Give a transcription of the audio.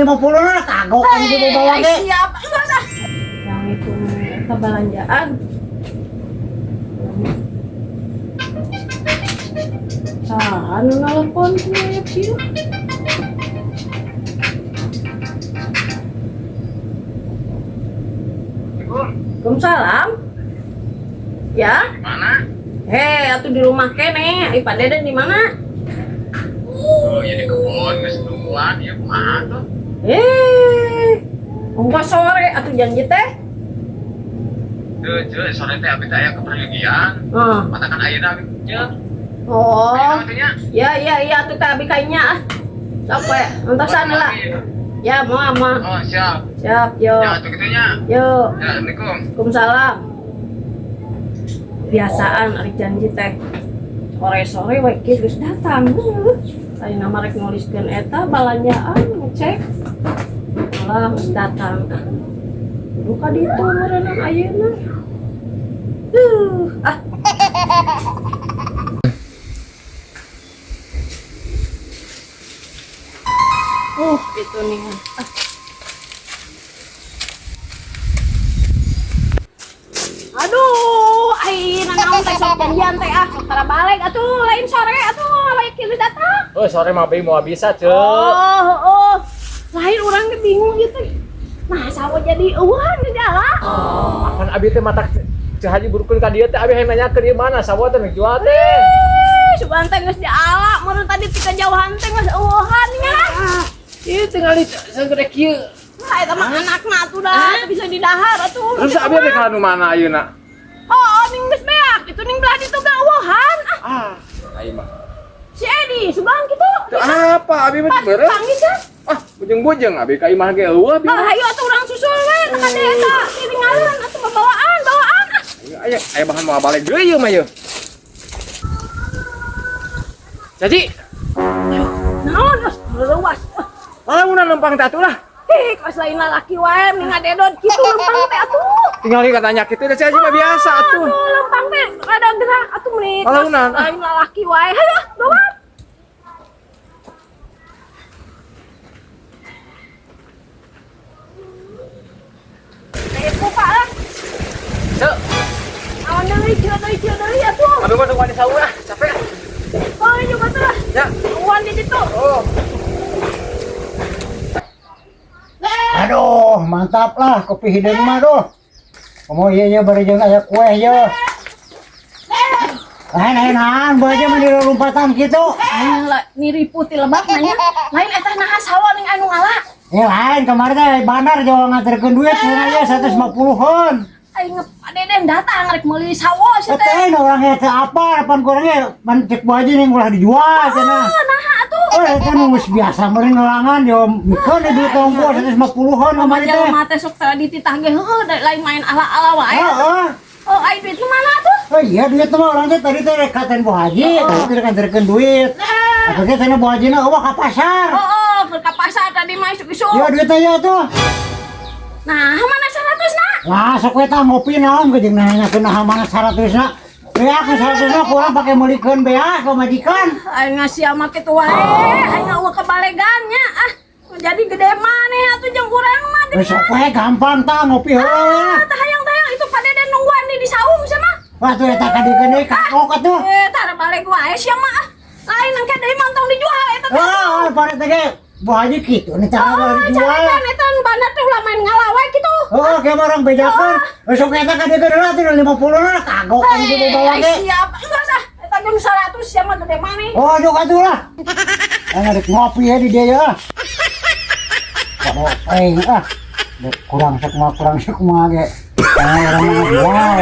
50 na kagok ka di bawa ge. Siap, enggak sah. Yang itu eta belanjaan. Ah, anu nelpon kieu. Waalaikumsalam. Ya? Mana? Hei, atuh di rumah kene. Ai Pak Deden di mana? Oh, ya di kebun geus nungguan ieu kumaha tuh? Eh, ongkos sore atuh janji teh. Teu, ceu, sore teh abi teh aya kepergian. Ah. Matakan ayeuna abi ceu. Oh. Ayeuna teh nya. Ya, ya, ya atuh teh abi kainya ah. Sok we, entasan lah. Ya, mau mau. Oh, siap. Siap, yo. Ya, atuh kitu nya. Yo. Ya, Assalamualaikum. Waalaikumsalam. Biasaan ari janji teh. Sore-sore we kieu geus datang. Tadi nama rek nuliskeun eta balanjaan ngecek. Malah geus datang. Kudu ka ditu meureunang ayeuna. Ah. Itu nih. Ah. Aduh, ai nanaon teh sok janjian teh ah, sok tara balik atuh lain sore atuh lain kieu datang. Oh, sore mah abi moal bisa, ceu. Oh, oh. Lain urang ge bingung ieu teh. Nah, sawo jadi eueuhan di jalan. Apan abi teh matak Ceu Haji burukeun ka dieu teh abi hayang nanyakeun ieu mana sawo teh nu jual teh. Eh, sugan teh geus diala, meureun tadi ti kejauhan teh geus eueuhan nya. Ieu tinggal di sagede kieu. Nah, eta mah anakna atuh dah, teu bisa didahar atuh. Terus abi rek ka nu mana ayeuna? Oh, ning geus beak, itu ning belah ditu ge eueuhan. Ah, Ah, aing mah. si Edi sugan kitu. Teu apa abi mah beureum. Panggil kan? Ah, bujeng-bujeng abi ka imah ge eueuh abi. Ah, hayu atuh urang susul we ka dieu eta. Tiringalan atuh bawaan, bawaan ah. Aya aya bahan moal balik deui ieu mah ieu. Jadi, Naon geus leuwas. lalaunan lempang teh atuh lah. Hih, kos lain lalaki wae mending ngadedot kitu lempang teh atuh. Tinggal katanya kitu da Haji mah biasa atuh. Atuh lempang teh rada gerak atuh mending kos Lalaunan, ah. lain lalaki wae. Hayu bawaan. Buka lah. Ceu, Awan deui, kieu deui, kieu deui atuh. abi mah tungguan di saung ah, capek ah. Oh, juga tuh lah. Ya. Tungguan di situ. Oh. Aduh, mantap lah kopi hideung mah duh. Komo ieu nya bari jeung aya kue ye. Lain lain nahan Bu Haji mah dilompatan kitu. Niripu ti lebak nanya. Lain eta naha sawo ning anu ngala. Ya lain kemarin teh bandar jauh nganterkeun duit cenah ye 150-an. Aing Pak Deden datang rek meuli sawo sia teh. Teh orangnya teh apa pan kurangnya pan cek Bu Haji ning ulah dijual cenah. Ah, naha atuh. Oh, eta nu geus biasa meureun neulangan yo mikeun duit tongko 150-an kamari teh. Jelema teh sok tara dititah ge heueuh lain main ala-ala wae. Heeh. Oh, ai duit nu mana atuh? Oh iya duit mah orang teh tadi teh rek katen Bu Haji, tadi teh rek nganterkeun duit. Apa ge cenah Bu Haji na eueuh ka pasar. Oh, oh, ka pasar tadi mah isuk-isuk. Ya duit teh ya tuh. Nah, mana 100 na? Wah, sok we tah ngopi naon ge jeung nanyakeun naha mana 100 na. Beak 100 na kurang pake meulikeun beak ka majikan. Aing ngasih ama kitu wae, aing eueuh kebalegan nya. Ah, jadi gede maneh atuh jeung urang mah Wes sok we gampang tah ngopi heula we. Ah, tah hayang-hayang itu Pak Deden nungguan di saung sia mah. Wah tuh eta kadieukeun deui kagok atuh. Eh, tara balik wae sia mah. Ah, lain engke deui mah tong dijual eta teh. Oh, pada teh ge Bu Haji kitu nih cara Oh, dijual. carikan eta bandar teh ulah main ngala wae kitu. Oh, kayak orang bedakan. Besok eta kadieukeun heula tuh 50 na kagok kan di bawa ge. Siap. Enggak sah. Eta ge 100 sia mah gede maneh. Oh, aduh atuh lah. Aing arek ngopi ya di dia ya. Oh, aing ah. Dek kurang sok mah ge. Ah, orang mah jual.